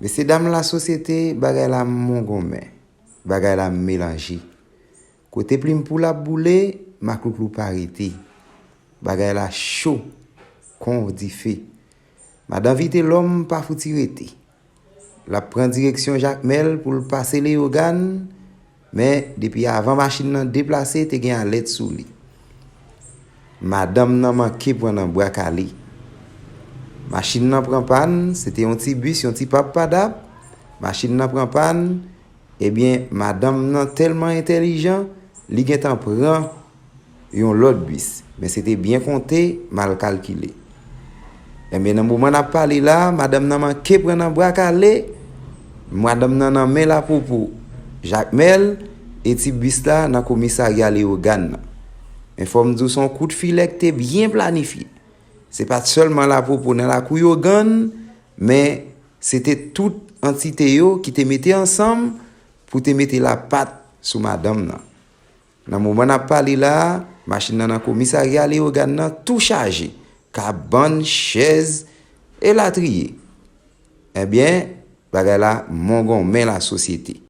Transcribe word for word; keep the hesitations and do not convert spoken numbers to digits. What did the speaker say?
Mesye dam lasosyete, bagay la mongonmen, bagay la melanje. Kote plim poul ap boule, maklouklou pa rete. Bagay la cho, kon dife. Madan Vitelòm pa fouti rete. L ap pran direksyon Jakmèl pou l pase Leyogàn, men depi avan machin nan deplase, te gen alèt sou li. Madanm nan manke pran nan bwa kale. Machin nan pran pàn, se te yon ti bis, yon ti pap padap. Machin nan pran pàn, ebyen, madanm nan tèlman entèlijan, li gentan pran yon lòt bis. Men se te byen konte, mal kalkile. Ebyen, nan moman n ap pale la, madanm nan manke pran nan bwa kale, madanm nan nan men lapwopo Jakmèl, e ti bis la nan komisarya Leyogàn nan. Men fò m di w, se yon kout filè ki te byen planifye. Se pa t sèlman lapwopo nan lakou Yogann, men se te tout antite yo ki te mete ansanm pou te mete lapat sou madanm nan. Nan moman n ap pale la a, machin nan nan komisarya Leyogàn nan tou chaje, kabann, chèz, elatriye. Ebyen, bagay la mongonmen lasosyete.